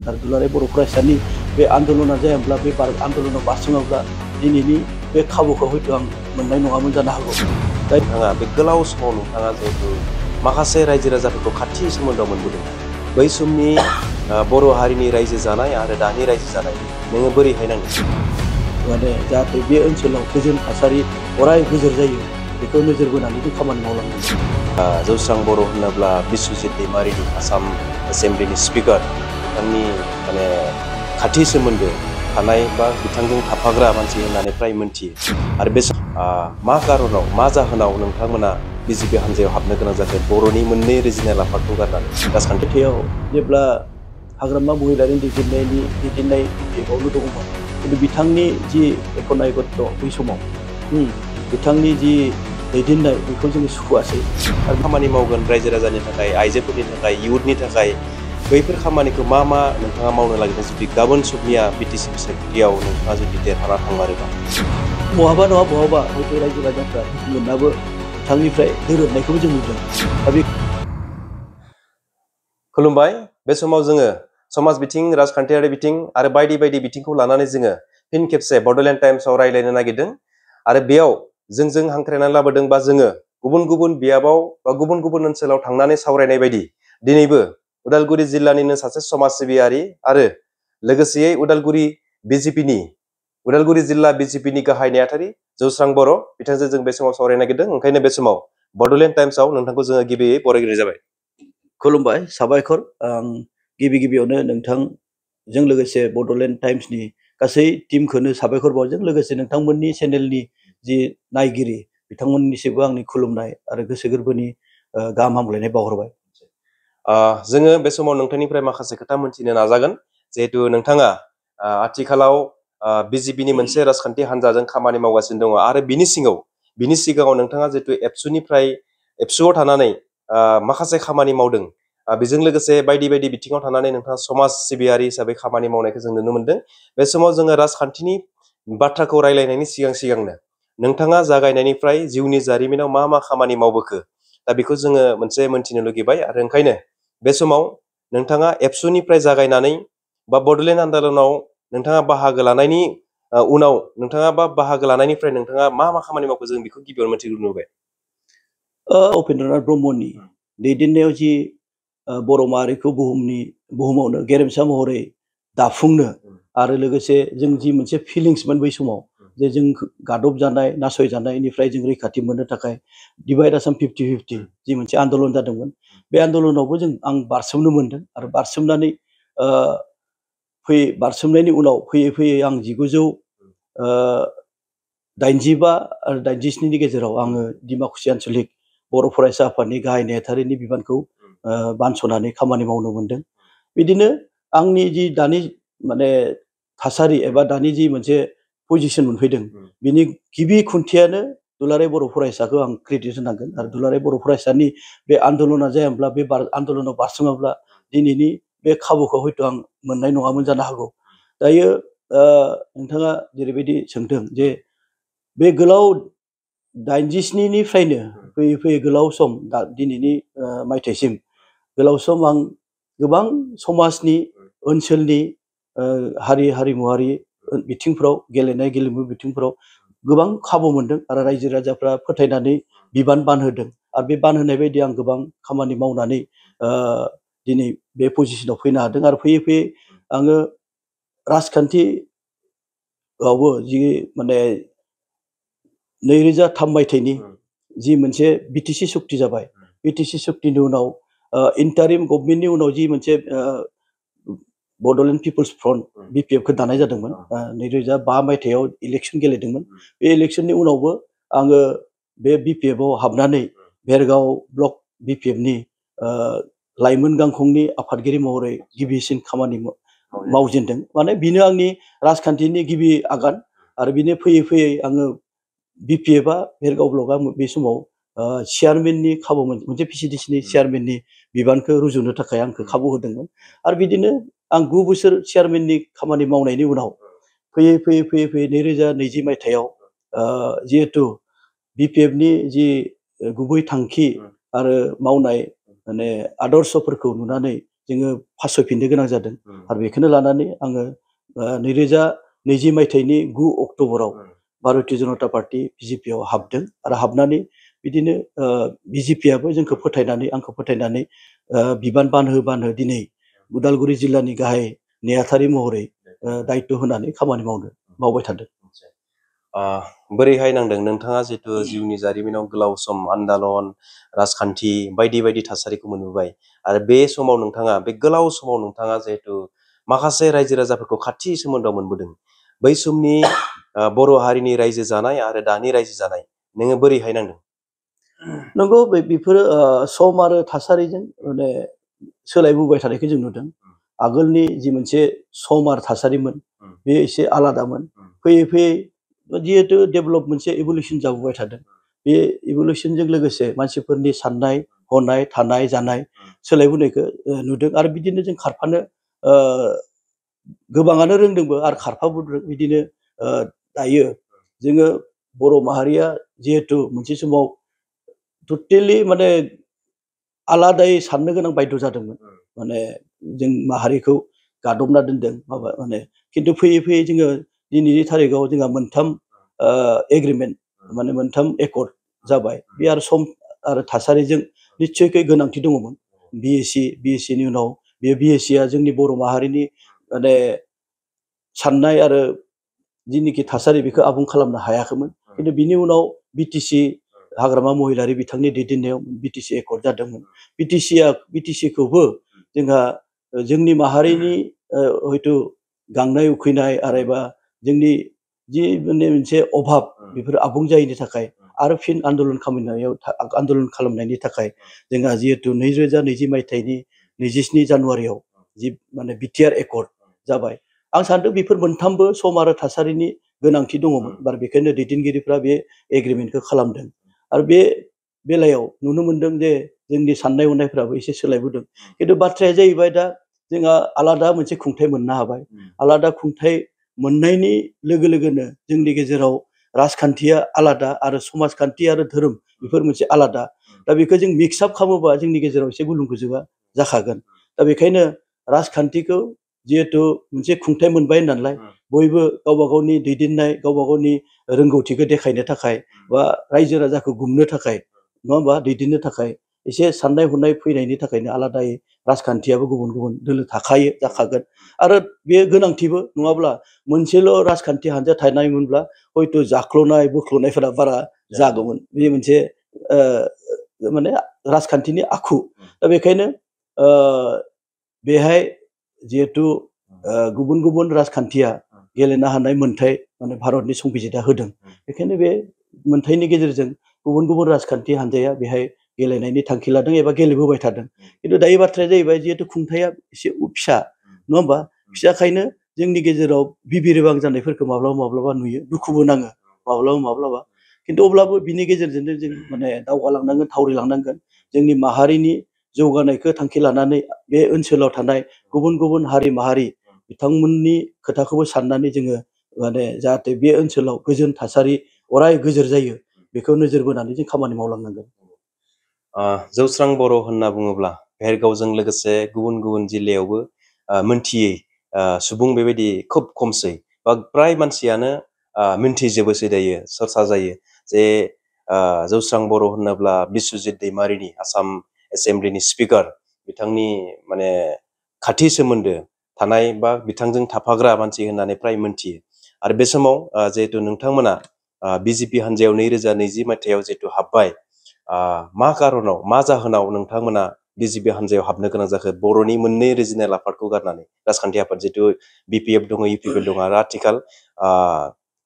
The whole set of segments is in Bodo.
आरो दुलाराय बर' फरायसानि बे आन्दलना जायाब्ला बे आन्दलनाव बारसोमाब्ला दिनैनि बे खाबुखौ हयथ' आं मोननाय नङामोन जानो हागौ। नोंथाङा बे गोलाव समाव नोंथाङा जिहेतु माखासे रायजो राजाफोरखौ खाथि सोमोन्दोआव मोनबोदों, बै समनि बर' हारिनि रायजो जानाय आरो दानि रायजो जानाय नोङो बोरैहाय नांगौ? माने जाहाथे बे ओनसोलाव गोजोन थासारि अराय गोजोर जायो बेखौ नोजोर बोनानै जों खामानि मावलांनांगौ। जौस्रां बर' होनोब्ला बिस्वजित दैमारिनि आसाम एसेम्ब्लिनि स्पिकार बिथांनि माने खाथि सोमोन्दो थानाय बा बिथांजों थाफाग्रा मानसि होननानै फ्राय मोनथियो। आरो बे मा कारनाव मा जाहोनाव नोंथांमोना बिजेपि हान्जायाव हाबनो गोनां जाखो बर'नि मोननै रिजिनेल आफादखौ गारनानै? राजखान्थियाव जेब्ला हाग्रामा महिलारि दैदेननाय बिफावनो दङमोन, खिन्थु बिथांनि जि एकनायकत्व बै समाव बिथांनि जि दैदेननाय बेखौ जोङो सुखुआसै। आरो खामानि मावगोन रायजो राजानि थाखाय, आइजोफोरनि थाखाय, इयुथनि थाखाय बैफोर खामानिखौ मा मा नोंथाङा मावनो नागिरदों जुदि गाबोन समनिया बिटिसि बिसायख'थियाव नोंथाङा जुदि देरहाना थांमारोबा? बहाबा नङा बहाबा हयथ' रायजो राजाफ्रा दुखु बिथांनिफ्राय दोरोदनायखौबो जों नुदों। दा बे खुलुमबाय। बे समाव जोङो समाज बिथिं, राजखान्थियारि बिथिं आरो बायदि बायदि बिथिंखौ लानानै जोङो फिन खेबसे बड'लेण्ड टाइम्सआव रायज्लायनो नागिरदों। आरो बेयाव जोंजों हांख्रायनानै लाबोदों बा जोङो गुबुन गुबुन बियाबाव बा गुबुन गुबुन ओनसोलाव थांनानै सावरायनाय बायदि दिनैबो उदालगुरि जिल्लानिनो सासे समाज सिबियारि आरो लोगोसेयै उदालगुरि जिल्ला बिजेपिनि गाहाय नेहाथारि जौस्रां बर' बिथांजों जों बे समाव सावरायनो नागिरदों। ओंखायनो बे समाव बड'लेण्ड टाइम्सआव नोंथांखौ जोङो गिबियै बरायग्रोनाय जाबाय। खुलुमबाय, साबायखर। आं गिबियावनो नोंथांजों लोगोसे बड'लेण्ड टाइम्सनि गासै टीमखौनो साबायखर बावदों, लोगोसे नोंथांमोननि चेनेलनि जि नायगिरि बिथांमोननिसिमबो आंनि खुलुमनाय आरो गोसो गोरबोनि गाहाम हामलायनाय बावहरबाय। जोङो बे समाव नोंथांनिफ्राय माखासे खोथा मोनथिनो नाजागोन, जिहेतु नोंथाङा आथिखालाव बिजेपिनि मोनसे राजखान्थि हान्जाजों खामानि मावगासिनो दङ आरो बिनि सिगाङाव नोंथाङा जिहेतु एबसुआव थानानै माखासे खामानि मावदों, बेजों लोगोसे बायदि बायदि बिथिङाव थानानै नोंथाङा समाज सिबियारि हिसाबै खामानि मावनायखौ जों नुनो मोनदों। बे समाव जोङो राजखान्थिनि बाथ्राखौ रायलायनायनि सिगांनो नोंथाङा जागायनायनिफ्राय जिउनि जारिमिनाव मा मा खामानि मावबोखो, दा बेखौ जोङो मोनसे मोनथिनो लुगैबाय। आरो ओंखायनो बे समाव नोंथाङा एबसुनिफ्राय जागायनानै बा बड'लेण्ड आन्दलनाव नोंथाङा बाहागो लानायनि उनाव बाहागो लानायनिफ्राय नोंथाङा मा मा खामानि मावखो जों बेखौ गिबियावनो मोनथिग्रोनो लुबैबाय। उपेन्द्रनाथ ब्रह्मनि दैदेननायाव जि बर' माहारिखौ बुहुमावनो गेरेमसा महरै दाफुंनो आरो लोगोसे जों जि मोनसे फिलिंसमोन बै समाव जे जों गादबजानाय नासयजानायनिफ्राय जों रैखाथि मोननो थाखाय डिभाइड आसाम 50-50 जि मोनसे आन्दलन जादोंमोन, बे आन्दलनावबो आं बारसोमनो मोनदों। आरो बारसोमनायनि उनाव फैयै आं 1985 आरो 87नि गेजेराव आङो डिमाकुसि आन्सलिक बर' फरायसा आफादनि गाहाय नेहाथारिनि बिबानखौ बानस'नानै खामानि मावनो मोनदों। बिदिनो आंनि जि दानि माने थासारि एबा दानि जि मोनसे पजिसन मोनफैदों, बिनि गिबि खुन्थियानो दुलाराय बर' फरायसाखौ आं क्रेडिट होनांगोन। आरो दुलाराय बर' फरायसानि बे आन्दलना जायाब्ला, बे आन्दलनाव बारसोमाब्ला दिनैनि बे खाबुखौ हयथ' आं मोननाय नङामोन जानो हागौ। दायो नोंथाङा जेरैबायदि सोंदों जे बे गोलाव 87निफ्रायनो फैयै गोलाव सम दिनैनि मायथाइसिम गोलाव सम आं गोबां समाजनि, ओनसोलनि, हारिमुवारि बिथिंफ्राव, गेलेमु बिथिंफ्राव गोबां खाबु मोनदों आरो रायजो राजाफ्रा फोथायनानै बिबान बान होदों। आरो बे बान होनाय बायदि आं गोबां खामानि मावनानै दिनै बे पजिसनाव फैनो हादों। आरो फैयै आङो राजखान्थियावबो जि माने 2003 मायथाइनि जि मोनसे बिटिसि सुक्ति जाबाय, बिटिसि सुक्तिनि उनाव इन्टारिम गभर्नमेन्टनि उनाव जि मोनसे बड'लेण्ड पिपल्स फ्रन्ट BPF दानाय जादोंमोन। 2005 मायथाइयाव इलेक्सन गेलेदोंमोन। बे इलेक्सननि उनावबो आङो बे BPFआव हाबनानै भेरगाव ब्लक BPFनि लाइमोन गांखंनि आफादगिरि महरै गिबिसिन खामानि मावजेनदों। माने बिनो आंनि राजखान्थिनि गिबि आगान। आरो बिनो फैयै आङो BPFआ भेरगाव ब्लकआ बे समाव चेयारमेननि खाबु मोनसे PCDCनि चेयारमेननि बिबानखौ रुजुनो थाखाय आंखौ खाबु होदोंमोन। आरो बिदिनो आं 9 बोसोर चेयारमेननि खामानि मावनायनि उनाव फैयै 2020 मायथाइयाव जिहेतु BPFनि जि गुबै थांखि आरो मावनाय माने आदर्शफोरखौ नुनानै जोङो फासयफिननो गोनां जादों आरो बेखौनो लानानै आङो 2020 मायथाइनि 9 अक्ट'बराव भारतीय जनता पार्टी बिजेपियाव हाबदों आरो हाबनानै बिदिनो बिजेपियाबो जोंखौ फोथायनानै आंखौ फोथायनानै बिबान बानहो दिनै उदालगुरि जिल्लानि गाहाय नेहाथारि महरै दायित्व होनानै खामानि मावबाय थादों। बोरैहाय नांदों नोंथाङा जिहेतु जिउनि जारिमिनाव गोलाव सम आन्दालन राजखान्थि बायदि बायदि थासारिखौ मोनबोबाय आरो बे समाव नोंथाङा बे गोलाव समाव नोंथाङा जिहेतु माखासे रायजो राजाफोरखौ खाथि सोमोन्दोआव मोनबोदों बै समनि बर' हारिनि रायजो जानाय आरो दानि रायजो जानाय नोङो बोरैहाय नांदों? नंगौ बेफोरो सम आरो थासारिजों माने सोलायबोबाय थानायखौ जों नुदों। आगोलनि जि मोनसे सम आरो थासारिमोन बे एसे आलादामोन। फैयै फैयै जिहेतु डेभेलप मोनसे इभलिउसन जाबोबाय थादों। बे इभलिउसनजों लोगोसे मानसिफोरनि साननाय हनाय थानाय जानाय सोलायबोनायखौ नुदों आरो बिदिनो जों खारफानो गोबाङानो रोंदोंबो आरो खारफाबोदों। बिदिनो दायो जोङो बर' माहारिया जिहेतु मोनसे समाव टटेलि माने आलादायै साननो गोनां बायद' जादोंमोन। माने जों माहारिखौ गादबना दोनदों माने खिन्थु फैयै फैयै जोङो दिनैनि थारिखआव जोंहा मोनथाम एग्रिमेन्ट माने मोनथाम एकर्ड जाबाय। बे आरो सम आरो थासारिजों निस्सयकै गोनांथि दङमोन। बिएससिनि उनाव बे बिएससिया जोंनि बर' माहारिनि माने साननाय आरो जिनिखि थासारि बेखौ आबुं खालामनो हायाखैमोन। खिन्थु बिनि उनाव बिटिसि हाग्रामा महिलारि बिथांनि दैदेननायाव बिटिसि एकर्ड जादोंमोन। बिटिसिखौबो जोंहा जोंनि माहारिनि हयथ' गांनाय उखैनाय आरो एबा जोंनि जि माने मोनसे अभाब बेफोर आबुं जायैनि थाखाय आरो फिन आन्दलन खालामनायनि थाखाय जोंहा जिहेतु 2020 मायथाइनि 27 जानुवारियाव जि माने बिटिआर एकर्ड जाबाय। आं सानदों बेफोर मोनथामबो सम आरो थासारिनि गोनांथि दङमोन आरो बेखायनो दैदेनगिरिफ्रा बे एग्रिमेन्टखौ खालामदों। आरो बे बेलायाव नुनो मोनदों जे जोंनि साननाय हनायफ्राबो एसे सोलायबोदों। खिन्थु बाथ्राया जाहैबाय दा जोंहा आलादा मोनसे खुंथाइ मोननो हाबाय। आलादा खुंथाइ मोननायनि लोगो लोगोनो जोंनि गेजेराव राजखान्थिया आलादा आरो समाजखान्थि आरो धोरोम बेफोर मोनसे आलादा। दा बेखौ जों मिक्सआप खालामोबा जोंनि गेजेराव एसे गुलुं गुजुगा जाखागोन। दा बेखायनो राजखान्थिखौ जिहेतु मोनसे खुंथाइ मोनबाय नालाय बयबो गावबा गावनि दैदेननाय गावबा गावनि रोंगौथिखौ देखायनो थाखाय बा रायजो राजाखौ गुमनो थाखाय नङा होमबा दैदेननो थाखाय एसे साननाय हनाय फैनायनि थाखायनो आलादायै राजखान्थियाबो गुबुन गुबुन दोलो जाखागोन आरो बेयो गोनांथिबो। नङाब्ला मोनसेल' राजखान्थि हान्जा थानायमोनब्ला हयथ' जाख्ल'नाय बोख्ल'नायफोरा बारा जागौमोन। बे मोनसे माने राजखान्थिनि आखु। दा बेखायनो बेहाय जिहेतु गुबुन गुबुन राजखान्थिया गेलेनो हानाय मोन्थाय माने भारतनि संबिजितआ होदों। बेखायनो बे मोन्थायनि गेजेरजों गुबुन गुबुन राजखान्थि हान्जाया बेहाय गेलेनायनि थांखि लादों एबा गेलेबोबाय थादों। खिन्थु दायो बाथ्राया जाहैबाय जिहेतु खुंथाया एसे फिसा नङा होमबा? फिसाखायनो जोंनि गेजेराव बिबिरबां जानायफोरखौ माब्लाबा नुयो, दुखुबो नाङो माब्लाबा। खिन्थु अब्लाबो बिनि गेजेरजोंनो जों माने दावगालांनांगोन, थावरिलांनांगोन। जोंनि माहारिनि जौगानायखौ थांखि लानानै बे ओनसोलाव थानाय गुबुन गुबुन हारि माहारि बिथांमोननि खोथाखौबो साननानै जोङो माने जाहाथे बे ओनसोलाव गोजोन थासारि अराय गोजोर जायो बेखौ नोजोर बोनानै जों खामानि मावलांनांगोन। जौस्रां बर' होनना बुङोब्ला भेरगावजों लोगोसे गुबुन गुबुन जिल्लायावबो मोनथियै सुबुं बेबायदि खोब खमसै बा प्राय मानसियानो मिन्थिजोबोसै दायो चर्चा जायो जे जौस्रां बर' होनोब्ला बिस्वजित दैमारिनि आसाम एसेम्ब्लिनि स्पिकार बिथांनि माने खाथि सोमोन्दो थानाय बा बिथांजों थाफाग्रा मानसि होननानै प्राय मोनथियो। आरो बे समाव जिहेतु नोंथांमोना बिजेपि हान्जायाव 2020 मायथाइयाव जिहेतु हाबबाय, मा कारनाव मा जाहोनाव नोंथांमोना बिजेपि हान्जायाव हाबनो गोनां जाखो? बर'नि मोननै रिजिनेल आफादखौ गारनानै राजखान्थि आफाद जितु बिपिएफ दङ, इउपिपिएल दङ आरो आथिखाल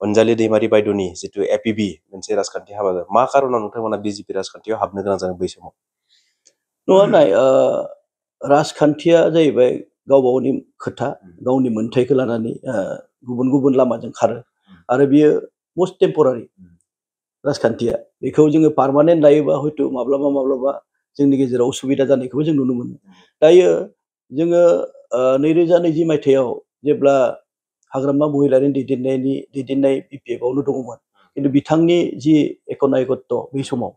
अनजालि दैमारि बायद'नि जितु एपिबि मोनसे राजखान्थि हाबा, मा कारनाव नोंथांमोना बिजेपि राजखान्थियाव हाबनो गोनां जादों बै समाव? नङा नाय राजखान्थिया जाहैबाय गावबा गावनि खोथा, गावनि मोन्थायखौ लानानै गुबुन गुबुन लामाजों खारो आरो बियो मस्ट टेम्परारि राजखान्थिया। बेखौ जोङो पार्मानेन्ट लायोबा हयथ' माब्लाबा जोंनि गेजेराव उसुबिदा जानायखौबो जों नुनो मोनो। दायो जोङो 2020 मायथाइयाव जेब्ला हाग्रामा महिलारिनि दैदेननाय बिपिएफआवनो दङमोन, खिन्थु बिथांनि जि एकनायकत्व बै समाव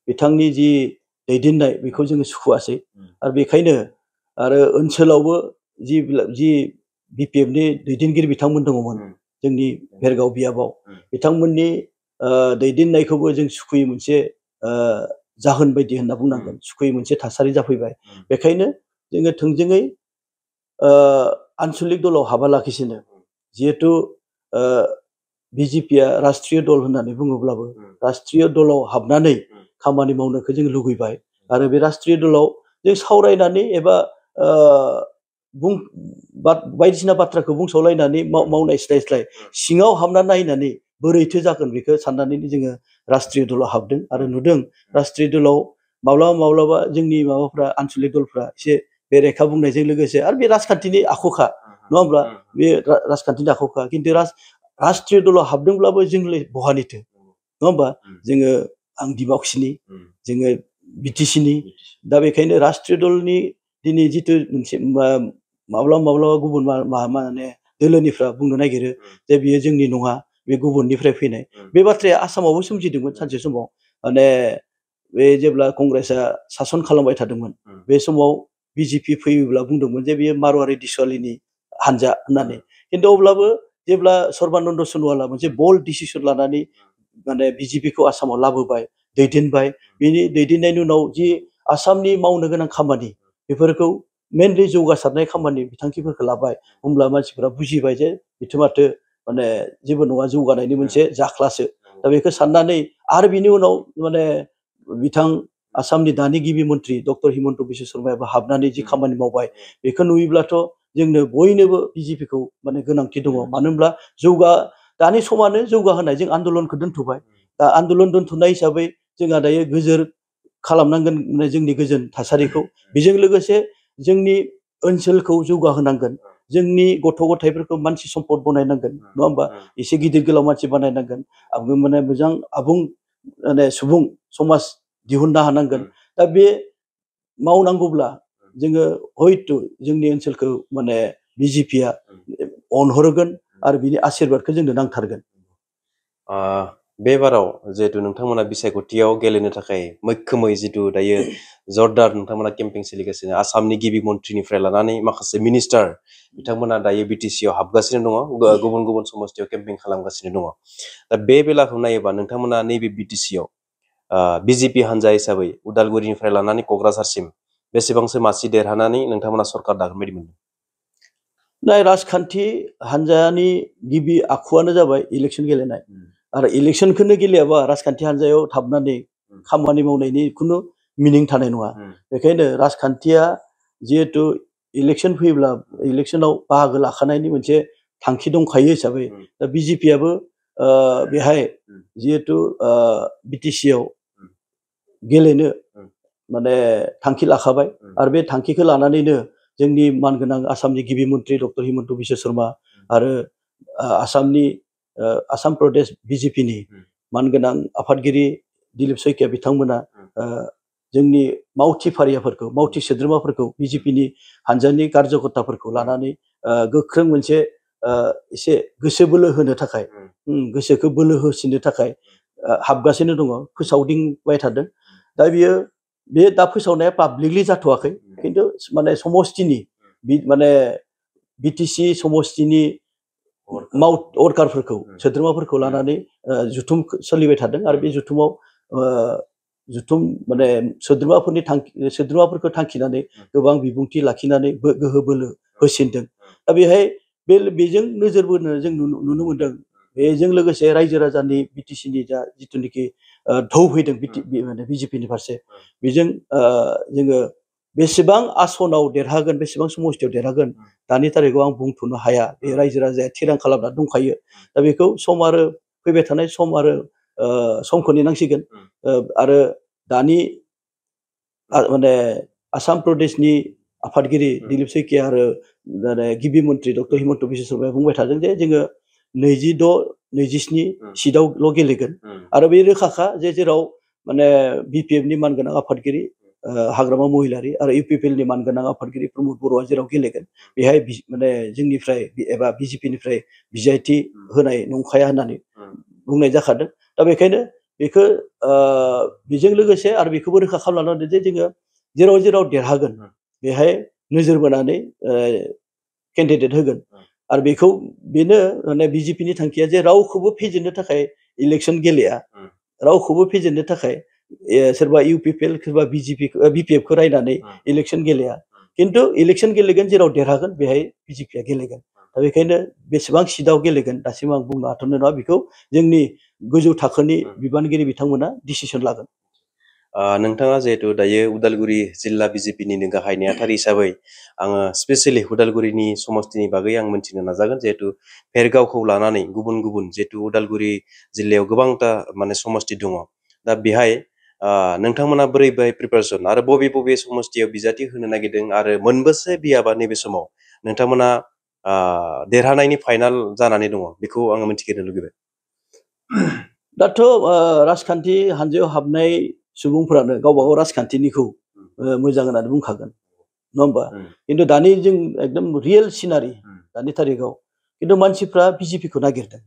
बिथांनि जि दैदेननाय बेखौ जोङो सुखुआसै। आरो बेखायनो आरो ओनसोलावबो जि BPF नि दैदेनगिरि बिथांमोन दङमोन जोंनि भेरगाव बियाबाव बिथांमोननि दैदेननायखौबो जों सुखुयै मोनसे जाहोन बायदि होनना बुंनांगोन सुखुयै मोनसे थासारि जाफैबाय बेखायनो जोङो थोंजोङै आनसलिक दलाव हाबालाखिसैनो जिहेतु BJP आ राष्ट्रीय दल होननानै बुङोब्लाबो राष्ट्रीय दलाव हाबनानै खामानि मावनोखौ जों लुगैबाय आरो बे राष्ट्रीय दलाव जों सावरायनानै एबा बायदिसिना बाथ्राखौ बुंसावलायनानै मावनाय स्लाय सिङाव हाबना नायनानै बोरैथो जागोन बेखौ साननानै जोङो राष्ट्रीय दलाव हाबदों आरो नुदों राष्ट्रीय दलाव माब्लाबा जोंनि माबाफ्रा आनसलिक दलफ्रा एसे बेरेखा बुंनायजों लोगोसे आरो बे राजखान्थिनि आखुखा नङा होमब्ला बे राजखान्थिनि आखुखा खिन्थु राष्ट्रीय दलाव हाबदोंब्लाबो जोंलाय बहानिथो नङा होमबा जोङो आं दिमाकुसिनि जोङो BTC-नि दा बेखायनो राष्ट्रीय दलनि दिनै जिथु मोनसे माब्लाबा गुबुन माने दोलोनिफ्रा बुंनो नागिरो जे बियो जोंनि नङा बे गुबुननिफ्राय फैनाय बे बाथ्राया आसामावबो सोमजिदोंमोन सानसे समाव माने बे जेब्ला कंग्रेसआ सासन खालामबाय थादोंमोन बे समाव BJP फैयोब्ला बुंदोंमोन जे बियो मारवारि दिसवालीनि हानजा होननानै खिन्थु अब्लाबो जेब्ला सर्बानन्द सन'वाला मोनसे बोल्ड डिसिसन लानानै माने BJP-खौ आसामाव लाबोबाय दैदेनबाय बिनि दैदेननायनि उनाव जि आसामनि मावनो गोनां खामानि बेफोरखौ मेनलि जौगासारनाय खामानि बिथांखिफोरखौ लाबाय होमब्ला मानसिफोरा बुजिबाय जे बिथो माथो माने जेबो नङा जौगानायनि मोनसे जाख्लासो दा बेखौ साननानै आरो बिनि उनाव माने बिथां आसामनि दानि गिबि मन्थ्रि डक्टर हिमन्त बिश्व शर्मायाबो हाबनानै जि खामानि मावबाय बेखौ नुयोब्लाथ' जोंनो बयनोबो BJP-खौ माने गोनांथि दङ मानो होनब्ला दानि समानो जौगाहोनाय जों आन्दलनखौ दोनथ'बाय दा आन्दलन दोनथ'नाय हिसाबै जोंहा दायो गोजोर खालामनांगोन माने जोंनि गोजोन थासारिखौ बेजों लोगोसे जोंनि ओनसोलखौ जौगाहोनांगोन जोंनि गथ' गथायफोरखौ मानसि सम्पद बनायनांगोन नङा होमबा एसे गिदिर गोलाव मानसि बानायनांगोन माने मोजां आबुं माने सुबुं समाज दिहुननो हानांगोन दा बे मावनांगौब्ला जोङो हयथ' जोंनि ओनसोलखौ माने BJP-आ अनहरगोन आरो बिनि आशीर्बादखौ जोंनो नांथारगोन बे बाराव जिहेतु नोंथांमोना बिसायख'थियाव गेलेनो थाखाय मैखोमै जितु दायो जरदार नोंथांमोना केम्पेइन सोलिगासिनो आसामनि गिबि मन्थ्रिनिफ्राय लानानै माखासे मिनिस्टार बिथांमोना दायो BTC-आव हाबगासिनो दङ गुबुन गुबुन समस्थियाव केम्पेइन खालामगासिनो दङ दा बे बेलाखौ नायोबा नोंथांमोना नैबे BTC-आव BJP हानजा हिसाबै उदालगुरिनिफ्राय लानानै क'क्राझारसिम बेसेबांसो मासि देरहानानै नोंथांमोना सरकार दागोन बायदि मोनदों नाय राजखान्थि हानजानि गिबि आखुआनो जाबाय इलेक्सन गेलेनाय आरो इलेक्सनखौनो गेलेयाबा राजखान्थि हानजायाव थाबनानै खामानि मावनायनि खुनु मिनिं थानाय नङा बेखायनो राजखान्थिया जिहेतु इलेक्सन फैयोब्ला इलेक्सनाव बाहागो लाखानायनि मोनसे थांखि दंखायो हिसाबै दा BJP-आबो बेहाय जिहेतु BTC-आव गेलेनो माने थांखि लाखाबाय आरो बे थांखिखौ लानानैनो जोंनि मानगोनां आसामनि गिबि मन्थ्रि डक्टर हिमन्त बिश्व शर्मा आरो आसाम प्रदेश BJP-नि मानगोनां आफादगिरि दिलीप शइकिया बिथांमोना जोंनि मावथि फारियाफोरखौ मावथि सोद्रोमाफोरखौ BJP-नि हानजानि कार्यकर्ताफोरखौ लानानै गोख्रों मोनसे एसे गोसो बोलो होनो थाखाय गोसोखौ बोलो होसिननो थाखाय हाबगासिनो दङ फोसावदिंबाय थादों दा बे दा फोसावनाया पाब्लिकलि जाथ'वाखै खिन्थु माने समस्थिनि माने BTC समस्थिनि वर्कारफोरखौ सोद्रोमाफोरखौ लानानै जुथुम सोलिबाय थादों आरो बे जुथुमाव माने सोद्रोमाफोरखौ थांखिनानै गोबां बिबुंथि लाखिनानै गोहो बोलो होसिनदों दा बेहाय बेजों नोजोर बोनो जों नुनो मोनदों बेजों लोगोसे रायजो राजानि BTC-नि जिथुनिखि ढौ फैदों BJP-नि फारसे बेजों जोङो बेसेबां आसनाव देरहागोन बेसेबां समस्थियाव देरहागोन दानि थारिखआव आं बुंथ'नो हाया बे रायजो राजाया थिरां खालामना दंखायो दा बेखौ सम आरो फैबाय थानाय सम आरो समखौ नेनांसिगोन आरो दानि माने आसाम प्रदेशनि आफादगिरि दिलीप शइकिया आरो गिबि मन्थ्रि डक्टर हिमन्त बिश्व शर्माया बुंबाय थादों जे जोङो 26-27 सिटआवल' गेलेगोन आरो बे रोखाखा जे जेराव माने BPF-नि मानगोनां आफादगिरि हाग्रामा महिलारि आरो UPPL-नि मानगोनां आफादगिरि प्रमद बर'आ जेराव गेलेगोन बेहाय माने जोंनिफ्राय एबा BJP-निफ्राय बिजायथि होनाय नंखाया होननानै बुंनाय जाखादों दा बेखायनो बेखौ बेजों लोगोसे आरो बेखौबो रोखा खालामना दोनदों जे जोङो जेराव देरहागोन बेहाय नोजोर बोनानै केन्डिडेट होगोन आरो बेनो माने बिजेपिनि थांखिया जे रावखौबो फेजेननो थाखाय इलेक्सन गेलेया रावखौबो फेजेननो थाखाय सोरबा इउपिपिएल सोरबा बिपिएफखौ रायनानै इलेक्सन गेलेया खिन्थु इलेक्सन गेलेगोन जेराव देरहागोन बेहाय बिजेपिया गेलेगोन दा बेखायनो बेसेबां सिटआव गेलेगोन दासिम आं बुंनो हाथ'नाय नङा बेखौ जोंनि गोजौ थाखोनि बिबानगिरि बिथांमोना डिसिसन लागोन नोंथाङा जिहेतु दायो उदालगुरि जिल्ला बिजेपिनिनो गाहाय नेहाथारि हिसाबै आङो स्पेसियेलि उदालगुरिनि समस्तिनि बागै आं मिथिनो नाजागोन जिहेतु भेरगावखौ लानानै गुबुन गुबुन जिहेतु उदालगुरि जिल्लायाव गोबांथा माने समस्ति दङ दा बेहाय नोंथांमोना बोरै प्रिपारेसन आरो बबे बबे समस्तियाव बिजाथि होनो नागिरदों आरो मोनबेसे बियाबा नैबे समाव नोंथांमोना देरहानायनि फाइनाल जानानै दङ बेखौ आङो मिथिनो लुगैबाय दाथ' राजखान्थि हान्जायाव हाबनाय सुबुंफोरानो गावबा गाव राजखान्थिनिखौ मोजां होननानै बुंखागोन नङा होमबा खिन्थु दानि जों एकदम रियेल सिनारि दानि थारिखाव खिन्थु मानसिफ्रा बिजेपिखौ नागिरदों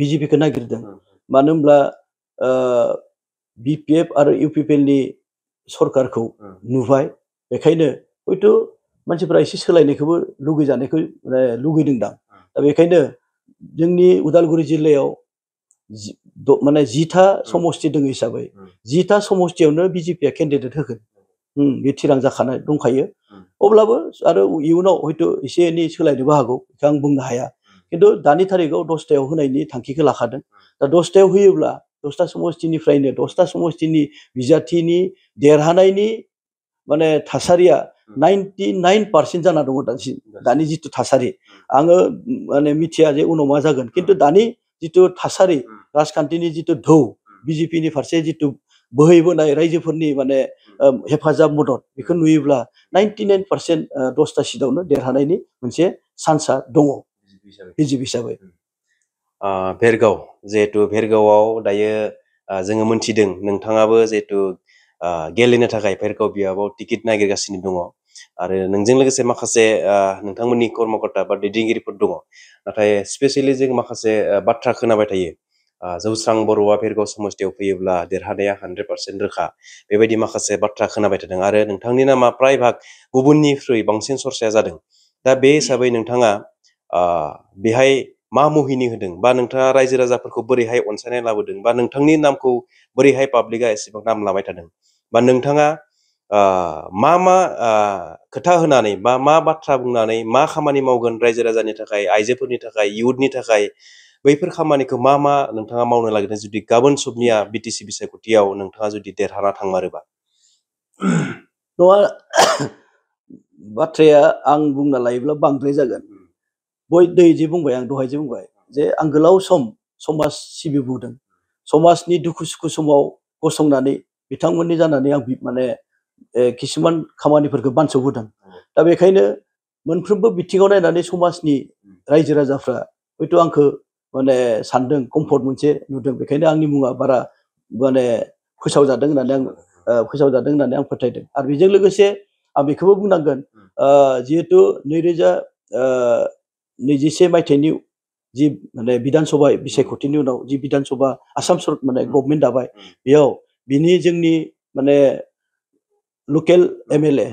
बिजेपिखौ नागिरदों मानो होनब्ला बिपिएफ आरो इउपिपिएलनि सरकारखौ नुबाय बेखायनो हयथ' मानसिफ्रा एसे सोलायनायखौबो लुगैजानायखौ लुगैदोंदां दा बेखायनो जोंनि उदालगुरि जिल्लायाव माने 10था समस्ति दङ हिसाबै 10था समस्तियावनो बिजेपिया केन्डिडेट होगोन बे थिरां जाखानाय दंखायो अब्लाबो आरो इयुनाव हयथ' एसे एनै सोलायनोबो हागौ बेखौ आं बुंनो हाया खिन्थु दानि थारिखाव 10थायाव होनायनि थांखिखौ लाखादों दा 10थायाव होयोब्ला 10था समस्तिनिफ्रायनो 10था समस्तिनि बिजाथिनि देरहानायनि माने थासारिया 99% जाना दङ दानि जिथु थासारि आङो माने मिथिया जे उनाव मा जागोन खिन्थु दानि जिथु थासारि राजखान्थिनि जिथु ढौ बिजेपिनि फारसे जिथु बोहैबोनाय रायजोफोरनि माने हेफाजाब मदद बेखौ नुयोब्ला 99% 10था सिटआवनो देरहानायनि मोनसे चान्सआ दङ बिजेपि हिसाबै भेरगाव जिहेतु भेरगावआव दायो जोङो मोनथिदों नोंथाङाबो जिहेतु गेलेनो थाखाय भेरगाव बियाबाव टिकेट नागिरगासिनो दङ आरो नोंजों लोगोसे माखासे नोंथांमोननि कर्मकर्ता बा दैदेनगिरिफोर दङ नाथाय स्पेसियेलि जों माखासे बाथ्रा खोनाबाय थायो जौस्रां बर'आ भेरगाव समस्तियाव फैयोब्ला देरहानाया 100% रोखा बेबायदि माखासे बाथ्रा खोनाबाय थादों आरो नोंथांनि नामा प्राय भाग गुबुननिख्रुइ बांसिन चर्चाया जादों दा बे हिसाबै नोंथाङा बेहाय मा मुहिनि होदों बा नोंथाङा रायजो राजाफोरखौ बोरैहाय अनसायनाय लाबोदों बा नोंथांनि नामखौ बोरैहाय पाब्लिकआ एसेबां नाम लाबाय थादों बा नोंथाङा मा खोथा होनानै बा मा बाथ्रा बुंनानै मा खामानि मावगोन रायजो राजानि थाखाय आइजोफोरनि थाखाय इयुथनि थाखाय बैफोर खामानिखौ मा नोंथाङा मावनो नागिरदों जुदि गाबोन सबनिया बिटिसि बिसायख'थियाव नोंथाङा जुदि देरहाना थांमारोबा नङा बाथ्राया आं बुंना लायोब्ला बांद्राय जागोन दै जे बुंबाय आं दहाय जे बुंबाय जे आं गोलाव सम समाज सिबिबोदों समाजनि दुखु सुखु समाव गसंनानै बिथांमोननि जानानै आं माने किसुमान खामानिफोरखौ बानस'बोदों दा बेखायनो मोनफ्रोमबो बिथिङाव नायनानै समाजनि रायजो राजाफ्रा हयथ' आंखौ माने सानदों कम्फर्ट मोनसे नुदों बेखायनो आंनि मुङा बारा माने फोसावजादों होननानै आं फोथायदों आरो बेजों लोगोसे आं बेखौबो बुंनांगोन जिहेतु 2021 मायथाइनि जि माने बिधान सभा बिसायख'थिनि उनाव जि बिधान सभा आसाम माने गभर्नमेन्ट दाबाय बेयाव बिनि जोंनि माने लकेल एमएलए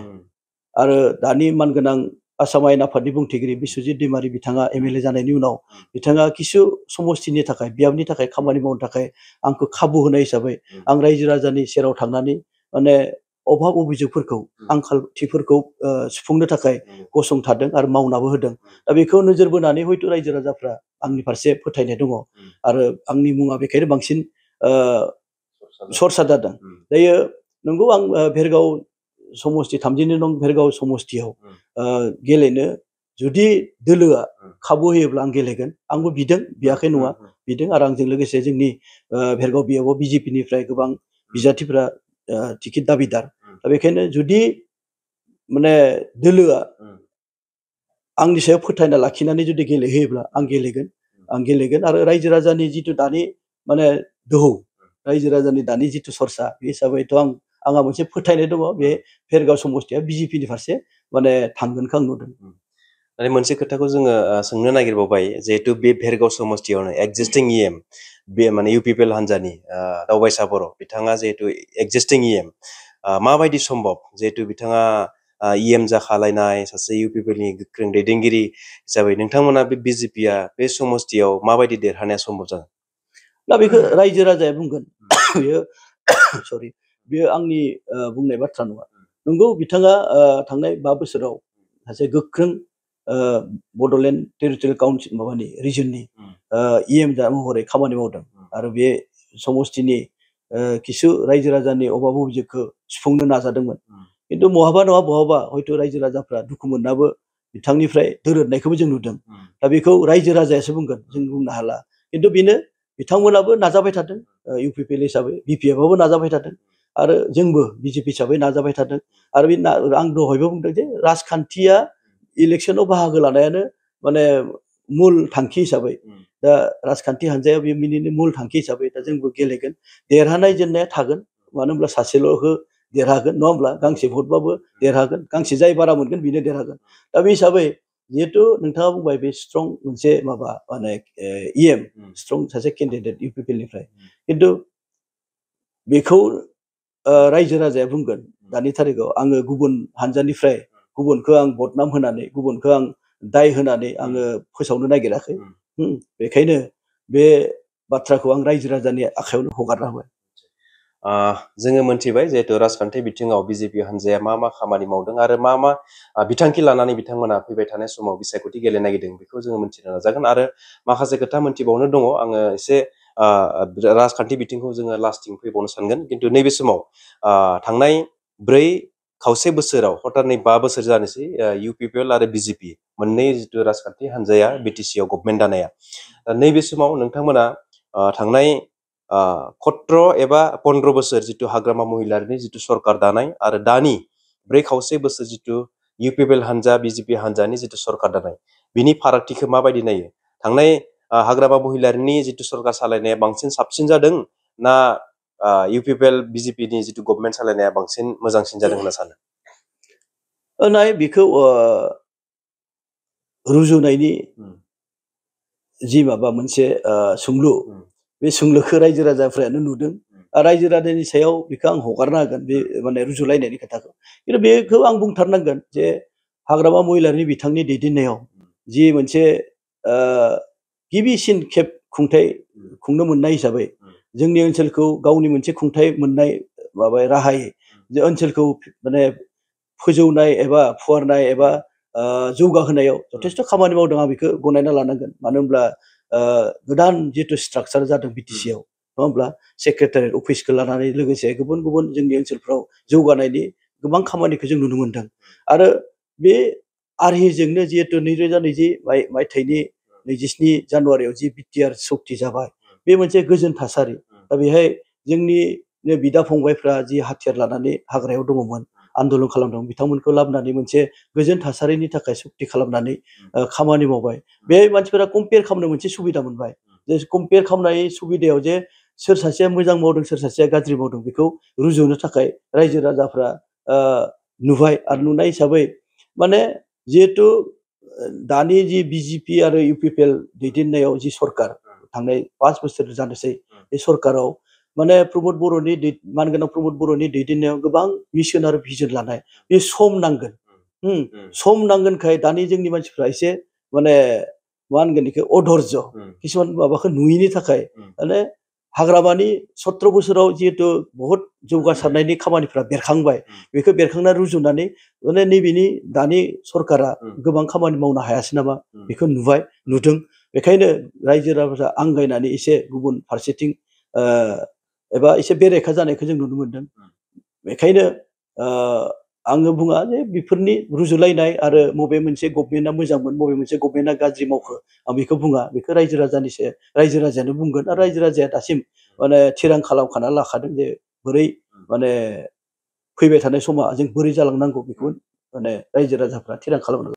आरो दानि मानगोनां आसाम आयेन आफादनि बुंथिगिरि बिस्वजित दैमारि बिथाङा एमएलए जानायनि उनाव बिथाङा किसु समस्तिनि थाखाय बियाबनि थाखाय खामानि मावनो थाखाय आंखौ खाबु होनाय हिसाबै आं रायजो राजानि सेराव थांनानै माने अभाब अभियोगफोरखौ आंखालथिफोरखौ सुफुंनो थाखाय गसंथादों आरो मावनाबो होदों दा बेखौ नोजोर बोनानै हयथ' रायजो राजाफ्रा आंनि फारसे फोथायनाय दङ आरो आंनि मुङा बेखायनो बांसिन सरसा जादों दायो नंगौ आं भेरगाव समस्ति 32 नं भेरगाव समस्तियाव गेलेनो जुदि दोलोआ खाबु होयोब्ला आं गेलेगोन आंबो बिदों बियाखै नङा बिदों आरो आंजों लोगोसे जोंनि भेरगाव बियाबाव बिजेपिनिफ्राय गोबां बिजाथिफ्रा टिकेट दाबिदार दा बेखायनो जुदि माने दोलोआ आंनि सायाव फोथायना लाखिनानै जुदि गेलेहोयोब्ला आं गेलेगोन आरो रायजो राजानि जिथु दानि माने दोहौ रायजो राजानि दानि जिथु सरसा बे हिसाबैथ' आंहा मोनसे फोथायनाय दङ बे भेरगाव समस्तिया बिजेपिनि फारसे माने थांगोनखौ आं नुदों आरो मोनसे खोथाखौ जोङो सोंनो नागिरबावबाय जिहेतु बे भेरगाव समस्तियावनो एक्जिस्टिं इएम बे माने इउपिपिएल हान्जानि दावबायसा बर' बिथाङा जिहेतु एक्जिस्टिं इएम माबायदि सम्भब जिहेतु बिथाङा EM जाखालायनाय सासे इउपिपिएलनि गोख्रों दैदेनगिरि हिसाबै नोंथांमोना बे बिजेपिया बे समस्तियाव माबायदि देरहानाया सम्भब जागोन? दा बेखौ रायजो राजाया बुंगोन। बेयो सरि बेयो आंनि बुंनाय बाथ्रा नङा। नंगौ बिथाङा थांनाय 5 बोसोराव सासे गोख्रों बड'लेण्ड टेरिटरियेल काउन्सिल माबानि रिजननि EM महरै खामानि मावदों आरो बे समस्तिनि किसु रायजो राजानि अभाब अभियोगखौ सुफुंनो नाजादोंमोन। खिन्थु बहाबा नङा बहाबा हयथ' रायजो राजाफ्रा दुखु मोननाबो बिथांनिफ्राय दोरोदनायखौबो जों नुदों। दा बेखौ रायजो राजायासो बुंगोन, जों बुंनो हाला। खिन्थु बेनो बिथांमोनाबो नाजाबाय थादों, इउपिपिएल हिसाबै बिपिएफआबो नाजाबाय थादों आरो जोंबो बिजेपि हिसाबै नाजाबाय थादों। आरो बे आं दहायबो बुंदों जे राजखान्थिया इलेक्सनाव बाहागो लानायानो माने मुल थांखि हिसाबै दा राजखान्थि हान्जाया बे मिनिनि मुल थांखि हिसाबै दा जोंबो गेलेगोन। देरहानाय जेननाया थागोन, मानो होनब्ला सासेल'खौ देरहागोन नङा होमब्ला? गांसे भटबाबो देरहागोन, गांसे जाय बारा मोनगोन बेनो देरहागोन। दा बे हिसाबै जिहेथु नोंथाङा बुंबाय बे स्ट्रं मोनसे माबा माने EM स्ट्रं सासे केन्डिडेट इउपिपिएलनिफ्राय, खिन्थु बेखौ रायजो राजाया बुंगोन। दानि थारिखआव आङो गुबुन हानजानिफ्राय गुबुनखौ आं बदनाम होनानै गुबुनखौ आं दाय होनानै आङो फोसावनो नागिराखै। बेखायनो बे बाथ्राखौ आं रायजो राजानि आखायावनो हगारना होबाय। जोङो मोनथिबाय जिहेतु राजखान्थि बिथिङाव बिजेपि हान्जाया मा मा खामानि मावदों आरो मा मा बिथांखि लानानै बिथांमोना फैबाय थानाय समाव बिसायख'थि गेलेनो नागिरदों बेखौ जोङो मिथिनो नाजागोन। आरो माखासे खोथा मोनथिबावनो दङ, आङो एसे राजखान्थि बिथिंखौ जोङो लास्टिं फैबावनो सानगोन। खिन्थु नैबे समाव थांनाय 4.5 बोसोराव हथारनै 5 बोसोर जानोसै इउपिपिएल आरो बिजेपि मोननै जिथु राजखान्थि हान्जाया बिटिसिआव गभर्नमेन्ट दानाया। दा नैबे समाव नोंथांमोना थांनाय 17 एबा 15 बोसोर जिथु हाग्रामा महिलारिनि जिथु सरकार दानाय आरो दानि 4.5 बोसोर जिथु इउपिपिएल हान्जा बिजेपि हान्जानि जिथु सरकार दानाय, बिनि फारागथिखौ माबायदि नायो? थांनाय हाग्रामा महिलारिनि जिथु सरकार सालायनाया बांसिन साबसिन जादों ना इउपिपिएल बिजेपिनि जिथु गभर्नमेन्ट सालायनाया बांसिन मोजांसिन जादों होनना सानो? नाय बेखौ रुजुनायनि जि माबा मोनसे सोंलु, बे सोंलुखौ रायजो राजाफ्रानो नुदों। रायजो राजानि सायाव बेखौ आं हगारना होगोन, बे माने रुजुलायनायनि खोथाखौ। खिन्थु बेखौ आं बुंथारनांगोन जे हाग्रामा महिलारिनि बिथांनि दैदेननायाव जि मोनसे गिबिसिन खेब खुंथाइ खुंनो मोननाय हिसाबै जोंनि ओनसोलखौ गावनि मोनसे खुंथाइ मोननाय माबा राहायै जे ओनसोलखौ माने फोजौनाय एबा फुवारनाय एबा जौगाहोनायाव जथेस्थ' खामानि मावदों, आं बेखौ गनायना लानांगोन। मानो होनब्ला गोदान जिथु स्ट्राक्चार जादों बिटिसिआव, नङा होमब्ला? सेक्रेटारियेट अफिसखौ लानानै लोगोसे गुबुन गुबुन जोंनि ओनसोलफ्राव जौगानायनि गोबां खामानिखौ जों नुनो मोनदों। आरो बे आरहिजोंनो जिहेतु 2020 मायथाइनि 27 जानुवारियाव जि बिटिआर सक्ति जाबाय, बे मोनसे गोजोन थासारि। दा बेहाय जोंनि बिदा फंबायफ्रा जि हाथियार लानानै हाग्रायाव दङमोन, आन्दलन खालामदों, बिथांमोनखौ लाबोनानै मोनसे गोजोन थासारिनि थाखाय सक्ति खालामनानै खामानि मावबाय। बे मानसिफोरा कम्पेयार खालामनो मोनसे सुबिदा मोनबाय, जे कम्पेयार खालामनाय सुबिदायाव जे सोर सासेया मोजां मावदों सोर सासेया गाज्रि मावदों बेखौ रुजुनो थाखाय रायजो राजाफ्रा नुबाय। आरो नुनाय हिसाबै माने जिहेतु दानि जि बिजेपि आरो इउपिपिएल दैदेननायाव जि सरकार थांनाय 5 बोसोर जानोसै, बे सरकाराव माने प्रमद बर'नि मानगोनां प्रमद बर'नि दैदेननायाव गोबां मिशन आरो भिजन लानाय, बे सम नांगोन। सम नांगोनखाय दानि जोंनि मानसिफ्रा एसे माने मा होनगोन बेखौ अधर्ज किसुमान माबाखौ नुयैनि थाखाय माने हाग्रामानि 17 बोसोराव जिहेतु बहुत जौगासारनायनि खामानिफ्रा बेरखांबाय, बेखौ बेरखांना रुजुनानै माने नैबेनि दानि सरकारा गोबां खामानि मावनो हायासै नामा बेखौ नुदों। बेखायनो रायजो राजा आंगायनानै एसे गुबुन फारसेथिं एबा एसे बेरेखा जानायखौ जों नुनो मोनदों। बेखायनो आङो बुङा जे बेफोरनि रुजुलायनाय आरो बबे मोनसे गभर्नमेन्टआ मोजांमोन बबे मोनसे गभर्नमेन्टआ गाज्रि मावखो, आं बेखौ बुङा। बेखौ रायजो राजायानो बुंगोन। आरो रायजो राजाया दासिम माने थिरां खालामखाना लाखादों जे बोरै माने फैबाय थानाय समा जों बोरै जालांनांगौ, बेखौ माने रायजो राजाफ्रा थिरां खालामनांगौ।